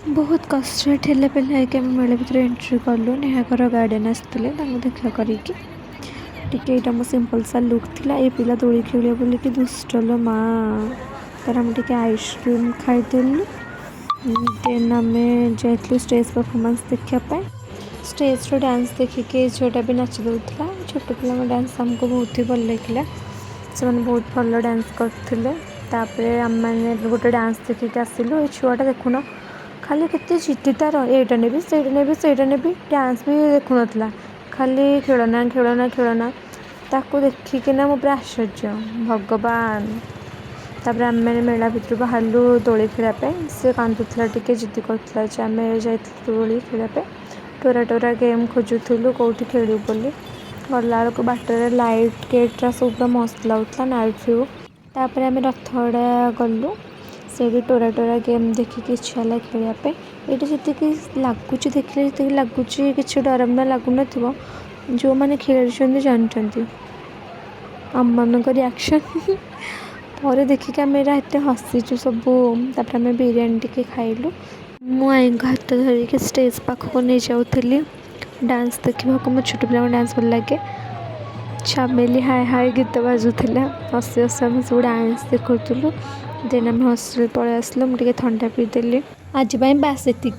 ବହୁତ କଷ୍ଟରେ ଠେଲା ପେଲା ହେଇକି ଆମେ ମେଳା ଭିତରେ ଏଣ୍ଟ୍ରି କଲୁ। ନେହାଙ୍କର ଗାର୍ଡ଼ିଆନ୍ ଆସିଥିଲେ, ତାଙ୍କୁ ଦେଖା କରିକି ଟିକେ। ଏଇଟା ମୋ ସିମ୍ପଲ୍ ସା ଲୁକ୍ ଥିଲା। ଏ ପିଲା ଦୋଳି ଖେଳିବ ବୋଲିକି ଦୁଷ୍ଟ ଲୋ ମା। ତାର ଆମେ ଟିକେ ଆଇସ୍କ୍ରିମ୍ ଖାଇଦେଲୁ। ଦେନ୍ ଆମେ ଯାଇଥିଲୁ ଷ୍ଟେଜ୍ ପରଫର୍ମାନ୍ସ ଦେଖିବା ପାଇଁ। ଷ୍ଟେଜ୍ର ଡ୍ୟାନ୍ସ ଦେଖିକି ଏ ଝିଅଟା ବି ନାଚି ଦେଉଥିଲା। ଛୋଟ ପିଲାଙ୍କ ଡ୍ୟାନ୍ସ ଆମକୁ ବହୁତ ହି ଭଲ ଲାଗିଲା। ସେମାନେ ବହୁତ ଭଲ ଡ୍ୟାନ୍ସ କରିଥିଲେ। ତାପରେ ଆମେମାନେ ଗୋଟେ ଡ୍ୟାନ୍ସ ଦେଖିକି ଆସିଲୁ। ଏ ଛୁଆଟା ଦେଖୁନ ଖାଲି କେତେ ଜିଦି ତାର, ଏଇଟା ନେବି, ସେଇଟା ନେବି, ସେଇଟା ନେବି। ଡ୍ୟାନ୍ସ ବି ଦେଖୁନଥିଲା, ଖାଲି ଖେଳନା, ଖେଳନା, ଖେଳନା। ତାକୁ ଦେଖିକିନା ମୁଁ ପୁରା ଆଶ୍ଚର୍ଯ୍ୟ, ଭଗବାନ। ତାପରେ ଆମେମାନେ ମେଳା ଭିତରୁ ବାହାରିଲୁ ଦୋଳି ଖେଳିବା ପାଇଁ। ସେ କାନ୍ଦୁଥିଲା, ଟିକେ ଜିଦି କରୁଥିଲା ଯେ ଆମେ ଯାଇଥିଲୁ ଦୋଳି ଖେଳିବା ପାଇଁ। ଟୋରା ଟୋରା ଗେମ୍ ଖୋଜୁଥିଲୁ କେଉଁଠି ଖେଳିବୁ ବୋଲି। ଗଲାବେଳକୁ ବାଟରେ ଲାଇଟ୍ ଗେଟ୍ରା ସବୁ ପୁରା ମସ୍ତ ଲାଗୁଥିଲା, ନାଇଟ୍ ଭ୍ୟୁ। ତାପରେ ଆମେ ରଥଗଡ଼ା ଗଲୁ। ସେଇଠି ଟୋରା ଟୋରା ଗେମ୍ ଦେଖିକି ଇଚ୍ଛା ହେଲା ଖେଳିବା ପାଇଁ। ଏଇଠି ଯେତିକି ଲାଗୁଛି, ଦେଖିଲେ ଯେତିକି ଲାଗୁଛି କିଛି ଡରାବନା ଲାଗୁନଥିବ, ଯେଉଁମାନେ ଖେଳୁଛନ୍ତି ଜାଣିଛନ୍ତି। ଆମମାନଙ୍କ ରିଆକ୍ସନ୍ ପରେ ଦେଖିକି ଆମେ ଏଇଟା ଏତେ ହସିଛୁ ସବୁ। ତାପରେ ଆମେ ବିରିୟାନୀ ଟିକେ ଖାଇଲୁ। ମୁଁ ଆଈଙ୍କ ହାତ ଧରିକି ଷ୍ଟେଜ୍ ପାଖକୁ ନେଇଯାଉଥିଲି ଡ୍ୟାନ୍ସ ଦେଖିବାକୁ। ମୋ ଛୋଟ ପିଲାଙ୍କ ଡ୍ୟାନ୍ସ ଭଲ ଲାଗେ। ଚାମେଲି ହାଏ ହାଏ ଗୀତ ବାଜୁଥିଲା। ହସି ହସି ଆମେ ସବୁ ଡ୍ୟାନ୍ସ ଦେଖୁଥିଲୁ। ଦେନ୍ ଆମେ ହଷ୍ଟେଲ ପଳେଇ ଆସିଲୁ। ମୁଁ ଟିକେ ଥଣ୍ଡା ପିଇଦେଲି। ଆଜି ପାଇଁ ବାସ୍ ଏତିକି।